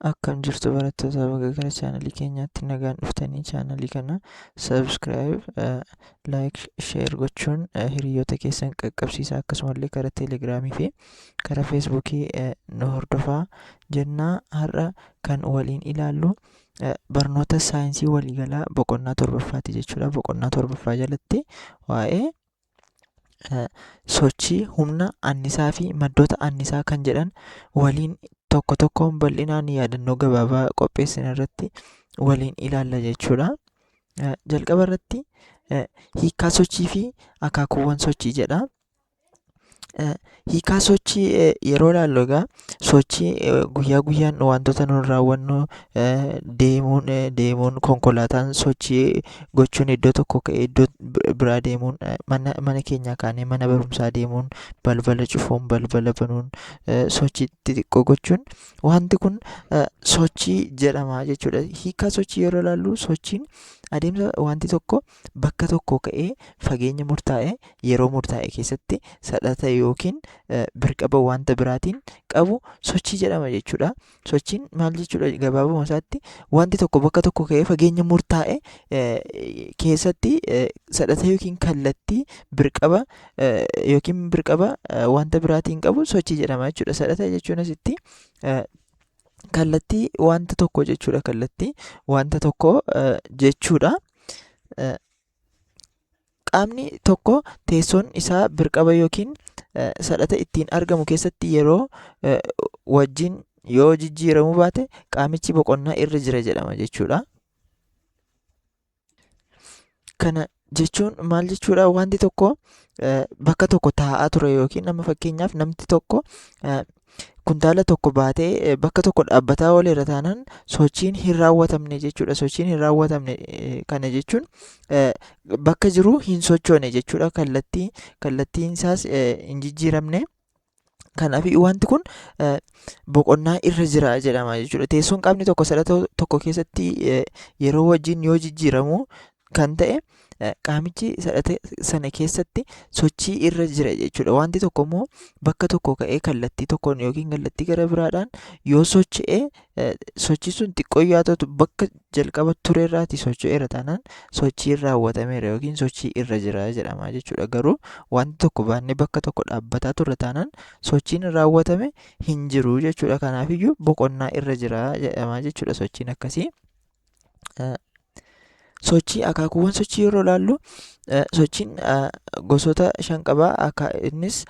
Akkam jirtu barattoota, baga gara chaanalii keenyaatti nagaan dhuftanii. Chaanalii kana subscribe, like, share gochuun hiriyoota keessan qaqqabsiisaa, akkasumallee karaa teelegiraamii fi karaa feesbuukii nu hordofaa jennaa. Har'a kan waliin ilaallu barnoota saayinsii waliigalaa boqonnaa torbaffaati jechuudha. Boqonnaa torbaffaa jalatti waa'ee sochii humna annisaa fi maddoota annisaa kan jedhan waliin tokko tokkoon bal'inaan yaadannoo gabaabaa qopheessine irratti waliin ilaalla jechuudha. Jalqaba irratti hiikkaa sochii fi akaakuuwwan sochii jedha. Hiikaa sochii yeroo ilaallu, egaa sochii guyyaa guyyaan wantoota nun raawwannu, deemuun, konkolaataan sochii gochuun iddoo tokko ka'ee iddoo biraa deemuun, mana keenyaa kaanee mana barumsaa deemuun, balbala cufuun, balbala banuun, sochii xixiqqoo gochuun, wanti kun sochii jedhama jechuudha. Hiikaa sochii yeroo ilaallu, sochiin adeemsa wanti tokko bakka tokkoo ka'ee fageenya murtaa'e yeroo murtaa'e keessatti sadhata yookiin birqaba wanta biraatiin qabu sochii jedhama jechuudha. Sochiin maal jechuudha? Gabaabuma isaatti wanti tokko bakka tokko ka'ee fageenya murtaa'e keessatti sadhata yookiin kallattii birqaba yookiin birqaba wanta biraatiin qabu sochii jedhama jechuudha. Sadhata jechuun asitti kallattii wanta tokko jechuudha. Kallattii wanta tokko jechuudha. Qaamni tokko teessoon isaa birqaba yookiin sadhata ittiin argamu keessatti yeroo wajjin yoo jijjiiramuu baate qaamichi boqonnaa irra jira jedhama jechuudha. Kana jechuun maal jechuudha? Wanti tokko bakka tokko taa'aa ture yookiin nama, fakkeenyaaf namti tokko kuntaala tokko baatee bakka tokko dhaabbataa ooleera taanaan sochiin hin raawwatamne jechuudha. Sochiin hin raawwatamne kana jechuun bakka jiru hin sochoone jechuudha. Kallattiin isaas hin jijjiiramne. Kanaaf wanti kun boqonnaa irra jira jedhama jechuudha. Teessoon qaamni tokko sadhata tokko keessatti yeroo wajjin yoo jijjiiramu kan ta'e qaamichi sadhata sana keessatti sochii irra jira jechuudha. Wanti tokko immoo bakka tokko ka'ee kallattii tokkoon yookiin kallattii gara biraadhaan yoo socho'e, sochii sun xiqqoo yoo ta'u bakka jalqaba turerraati socho'eera taanaan sochiin raawwatameera yookiin sochii irra jira jedhama jechuudha. Garuu wanti tokko baannee bakka tokko dhaabbataa turre taanaan sochiin raawwatame hin jiru jechuudha. Kanaafiyyuu boqonnaa irra jira jedhama jechuudha sochiin akkasii. Sochii akaakuuwwan sochii yeroo ilaallu, sochiin gosoota shan qaba. Akka innis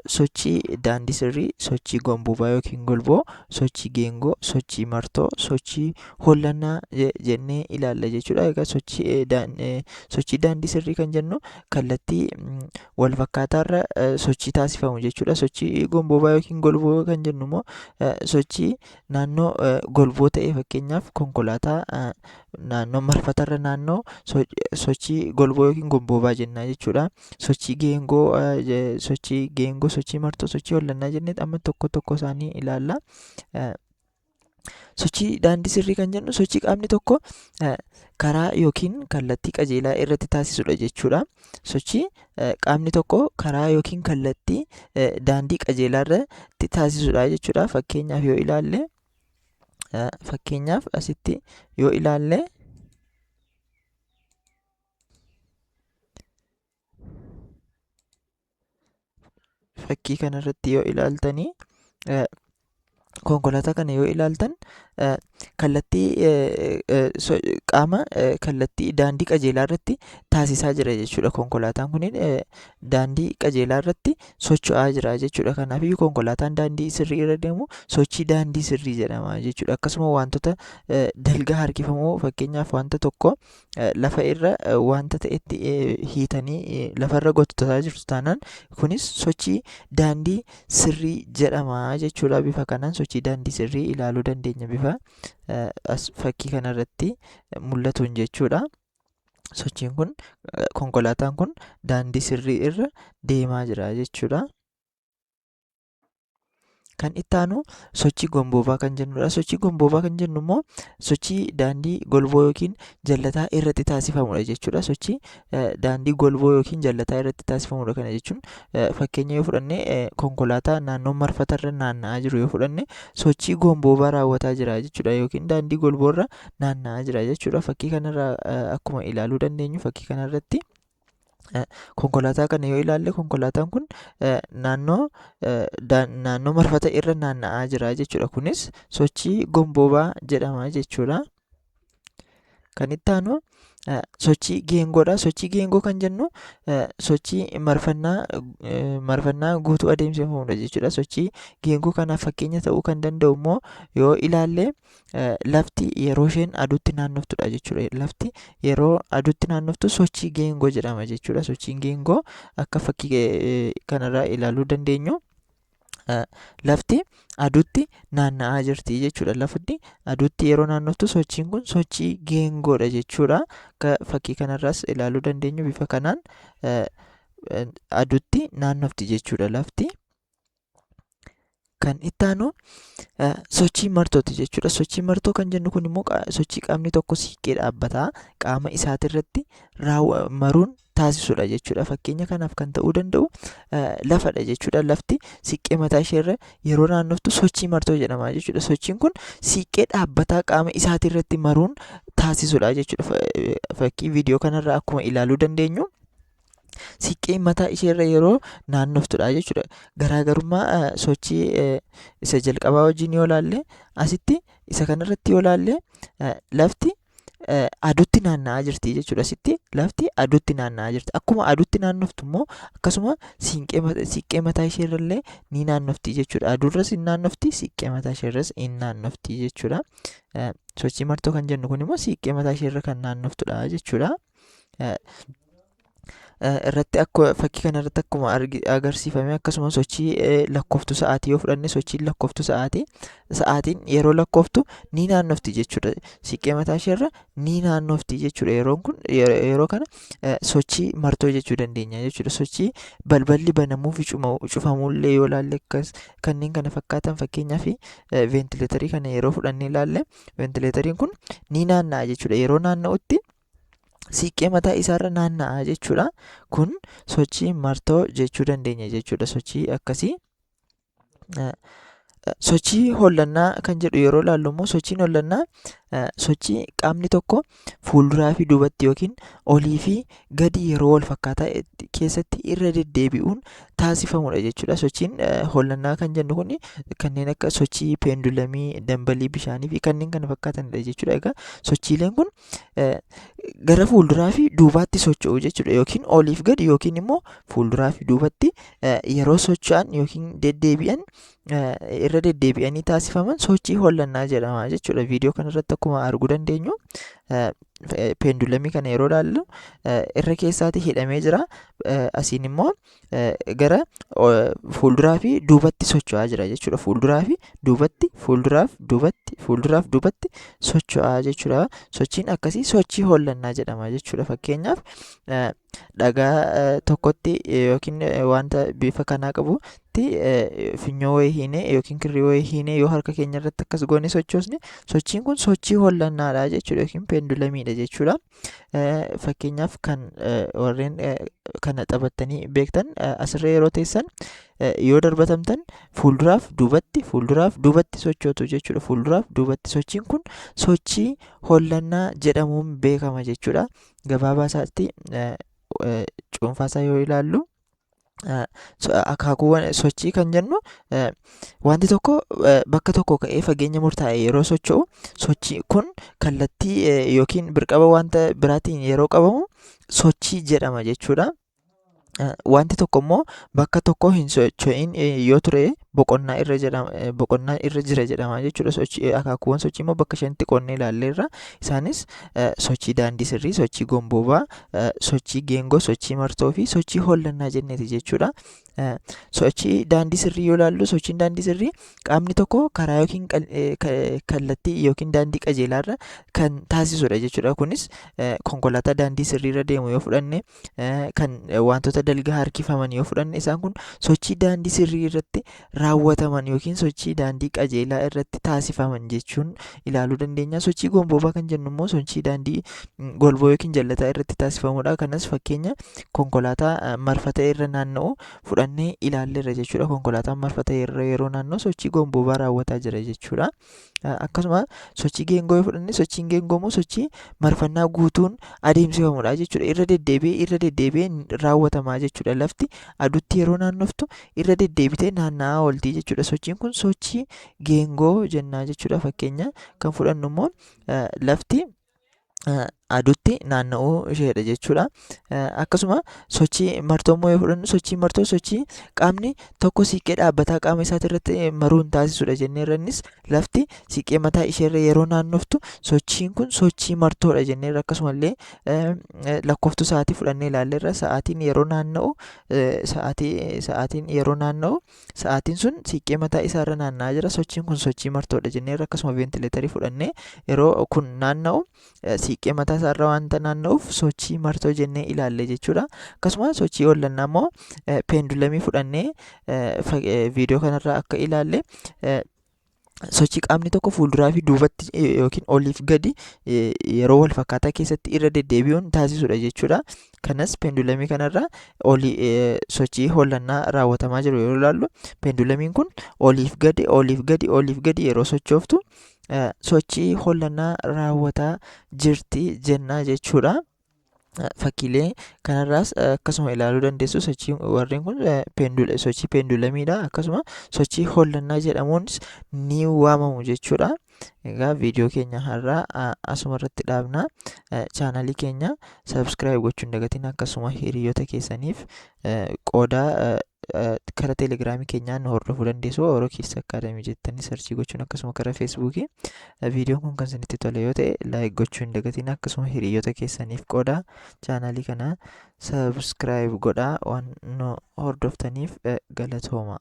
sochii daandii sirrii, sochii gomboobaa yookiin golboo, sochii geengoo, sochii martoo, sochii hollannaa jennee ilaalla jechuudha. Egaa sochii daandii sirrii kan jennu kallattii wal fakkaataarra sochii taasifamu jechuudha. Sochii gomboobaa yookiin golboo kan jennu immoo sochii naannoo golboo ta'e, fakkeenyaaf konkolaataa naannoo marfatarra naannoo sochii golboo yookiin gomboobaa jenna jechuudha. Sochii geengoo, sochii martoo, sochii hollannaa jennee amma tokko tokko isaanii ilaalla. Sochii daandii sirrii kan jennu sochii qaamni tokko karaa yookiin kallattii qajeelaa irratti taasisudha jechuudha. Sochii qaamni tokko karaa yookiin kallattii daandii qajeelaa irratti taasisudha jechuudha. Fakkeenyaaf yoo ilaalle, fakkeenyaaf asitti yoo ilaalle, fakkii kanarratti yoo ilaaltanii, konkolaataa kana yoo ilaaltan, kallattii qaama kallattii daandii qajeelaa irratti taasisaa jira jechuudha. Konkolaataan kun daandii qajeelaa irratti socho'aa jira jechuudha. Kanaafiyyuu konkolaataan daandii sirrii irra deemu sochii daandii sirrii jedhama jechuudha. Akkasuma wantoota dalga harkifamoo, fakkeenyaaf wanta tokko lafa irra wanta ta'etti hiitanii lafarra gototaa jirtu taanaan, kunis sochii daandii sirrii jedhama jechuudha. Bifa kanaan sochii daandii sirrii ilaaluu dandeenya bifa as fakkii kanarratti mul'atuun jechuudha. Sochiin kun, konkolaataan kun daandii sirrii irra deemaa jira jechuudha. Kan itti aanu sochii gomboobaa kan jennudha. Sochii gomboobaa kan jennu immoo sochii daandii golboo yookiin jallataa irratti taasifamudha jechuudha. Sochii daandii golboo yookiin jallataa irratti taasifamudha. Kana jechuun fakkeenya yoo fudhanne, konkolaataa naannoo marfatarra naanna'aa jiru yoo fudhanne, sochii gomboobaa raawwataa jira jechuudha, yookiin daandii golboorra naanna'aa jira jechuudha. Fakkii kanarraa akkuma ilaaluu dandeenyu, fakkii kanarratti konkolaataa kana yoo ilaalle, konkolaataan kun naannoo marfata irra naanna'aa jira jechuudha. Kunis sochii gomboobaa jedhama jechuudha. Kan itti aanu sochii geengoodha. Sochii geengoo kan jennu sochii marfannaa guutuu adeemsifamudha jechuudha. Sochii geengoo kanaaf fakkeenya ta'uu kan danda'u immoo yoo ilaalle, lafti yeroo isheen aduutti naannoftudha jechuudha. Lafti yeroo aduutti naannoftu sochii geengoo jedhama jechuudha. Sochiin geengoo akka fakkii kanarraa ilaaluu dandeenyu, lafti aduutti naanna'aa jirti jechuudha. Lafti aduutti yeroo naannoftu sochiin kun sochii geengoodha jechuudha. Akka fakkii kanarraas ilaaluu dandeenyu, bifa kanaan aduutti naannofti jechuudha lafti. Kan itti aanu sochii martooti jechuudha. Sochii martoo kan jennu kun immoo sochii qaamni tokko siiqqee dhaabbataa qaama isaatirratti maruun taasisudha jechuudha. Fakkeenya kanaaf kan ta'uu danda'u lafadha jechuudha. Lafti siiqqee mataa isheerra yeroo naannoftu sochii martoo jedhama jechuudha. Sochiin kun siiqqee dhaabbataa qaama isaatirratti maruun taasisudha jechuudha. Fakkii viidiyoo kanarraa akkuma ilaaluu dandeenyu, siiqqee mataa isheerra yeroo naannoftudha jechuudha. Garaagarummaa sochii isa jalqabaa wajjin yoo ilaalle, asitti isa kanarratti yoo ilaalle, lafti aduutti naanna'aa jirti jechuudha. Asitti lafti aduutti naanna'aa jirti. Akkuma aduutti naannoftu immoo akkasuma siiqqee mataa isheerrallee ni naannofti jechuudha. Aduurras ni naannofti, siiqqee mataa isheerras ni naannofti jechuudha. Sochii martoo kan jennu kun immoo siiqqee mataa isheerra kan naannoftudha jechuudha. Irratti akka fakkii kanarratti akkuma agarsiifame, akkasuma sochii lakkooftuu sa'aatii yoo fudhanne, sochiin lakkooftuu sa'aatii, sa'aatiin yeroo lakkooftu ni naannofti jechuudha. Siiqqee mataa isheerra ni naannofti jechuudha. Yeroon kun yeroo kana sochii martoo jechuu dandeenya jechuudha. Sochii balballi banamuu fi cufamullee yoo ilaalle, akkas kanneen kana fakkaatan, fakkeenyaaf veentileetarii kana yeroo fudhannee ilaalle, veentileetariin kun ni naanna'a jechuudha. Yeroo naanna'utti siiqqee mataa isaarra naanna'a jechuudha. Kun sochii martoo jechuu dandeenya jechuudha. Sochii akkasii. Sochii hollannaa kan jedhu yeroo ilaallu immoo, sochiin hollannaa sochii qaamni tokko fuulduraa fi duubatti yookiin olii fi gadi yeroo wal fakkaataa keessatti irra deddeebi'uun taasifamudha jechuudha. Sochiin hollannaa kan jennu kun kanneen akka sochii peendulamii, dambalii bishaanii fi kanneen kana fakkaatanidha jechuudha. Egaa sochiileen kun gara fuulduraa fi duubaatti socho'u jechuudha. Yookiin oliif gadi yookiin immoo fuulduraa fi duubatti yeroo socho'an yookiin deddeebi'an, irra deddeebi'anii taasifaman sochii hollannaa jedhama jechuudha. Viidiyoo kanarratti akkuma arguu dandeenyu, peendulamii kana yeroo ilaallu irra keessaatti hidhamee jira. Asiin immoo gara fuulduraa fi duubatti socho'aa jira jechuudha. Fuulduraa fi duubatti, fuulduraaf duubatti, fuulduraaf duubatti socho'aa jechuudha. Sochiin akkasii sochii hollannaa jedhama jechuudha. Fakkeenyaaf dhagaa tokkotti yookiin wanta bifa kanaa qabutti funyoo wayii hiinee yookiin kirrii wayii hiinee yoo harka keenya irratti akkas goone sochoosne, sochiin kun sochii hollannaadha jechuudha yookiin peendulamiidha jechuudha. Fakkeenyaaf kan warreen kana taphattanii beektan, asirra yeroo teessan yoo darbatamtan fuulduraaf duubatti, fuulduraaf duubatti sochootu jechuudha. Fuulduraaf duubatti sochiin kun sochii hollannaa jedhamuun beekama jechuudha. Gabaabaa isaatti cuunfaasaa yoo ilaallu, akaakuuwwan sochii kan jennu wanti tokko bakka tokko ka'ee fageenya murtaa'e yeroo socho'u, sochii kun kallattii yookiin birqaba wanta biraatiin yeroo qabamu sochii jedhama jechuudha. Wanti tokko immoo bakka tokko hin socho'in yoo ture boqonnaa irra jedhama, boqonnaa irra jira jedhama jechuudha. Sochii akaakuuwwan sochii immoo bakka shanitti qoodnee ilaalleerra. Isaanis sochii daandii sirrii, sochii gomboobaa, sochii geengoo, sochii martoo fi sochii hollannaa jenneeti jechuudha. Sochii daandii sirrii yoo ilaallu, sochiin daandii sirrii qaamni tokko karaa yookiin kallattii yookiin daandii qajeelaarra kan taasisudha jechuudha. Kunis konkolaataa daandii sirriirra deemu yoo fudhanne, kan wantoota dalga harkifaman yoo fudhanne, isaan kun sochii daandii sirrii irratti raawwataman yookiin sochii daandii qajeelaa irratti taasifaman jechuun ilaaluu dandeenya. Sochii gomboobaa kan jennu immoo sochii daandii golboo yookiin jallataa irratti taasifamudha. Kanas fakkeenya konkolaataa marfata irra naanna'u fudhannee ilaalleerra jechuudha. Konkolaataan marfata irra yeroo naanna'u sochii gomboobaa raawwataa jira jechuudha. Akkasuma sochii geengoo yoo fudhanne, sochiin geengoo immoo sochii marfannaa guutuun adeemsifamudha jechuudha. Irra deddeebi'ee irra deddeebi'ee raawwatamaa jechuudha. Lafti aduutti yeroo naannoftu irra deddeebitee naanna'aa oolti jechuudha. Sochiin kun sochii geengoo jennaa jechuudha. Fakkeenya kan fudhannu immoo lafti aduutti naanna'uu isheedha jechuudha. Akkasuma sochii martoo immoo yoo fudhannu, sochii martoo sochii qaamni tokko siiqqee dhaabbataa qaama isaati irratti maruun taasisudha jenneerra. Innis lafti siiqqee mataa isheerra yeroo naannoftu sochiin kun sochii martoodha jenneerra. Akkasumallee lakkooftuu sa'aatii fudhannee ilaalleerra. Sa'aatiin yeroo naanna'u, sa'aatiin yeroo naanna'u sa'aatiin sun siiqqee mataa isaarra naanna'aa jira. Sochiin kun sochii martoodha jenneerra. Akkasuma veentileetarii fudhannee yeroo kun naanna'u siiqqee mataa isaarra waanta naanna'uuf sochii martoo jennee ilaalle jechuudha. Akkasuma sochii hollannaa immoo peendulamii fudhannee viidiyoo kanarraa akka ilaalle, sochii qaamni tokko fuulduraa fi duubatti yookiin oliif gadi yeroo wal fakkaataa keessatti irra deddeebi'uun taasisudha jechuudha. Kanas peendulamii kanarraa olii sochii hollannaa raawwatamaa jiru yeroo ilaallu, peendulamiin kun oliif gadi, oliif gadi, oliif gadi yeroo sochooftu sochii hollannaa raawwataa jirti jennaa jechuudha. Fakkiilee kanarraas akkasuma ilaaluu dandeessu. Sochii warreen kun sochii peendulamiidha. Akkasuma sochii hollannaa jedhamuunis ni waamamu jechuudha. Egaa viidiyoo keenya har'aa asuma irratti dhaabna. Chaanalii keenya subscribe gochuu hin dagatin. Akkasuma hiriyoota keessaniif qoodaa. Karaa Teelegiraamii keenyaan nu hordofuu dandeessu. Oro Kids Academy jettanii search gochuun, akkasuma karaa Feesbuukii. Viidiyoon kun kan isinitti tole yoo ta'e like gochuu hin dagatin. Akkasuma hiriyoota keessaniif qoodaa. Chaanalii kana subscribe godhaa. Waan nu hordoftaniif galatooma.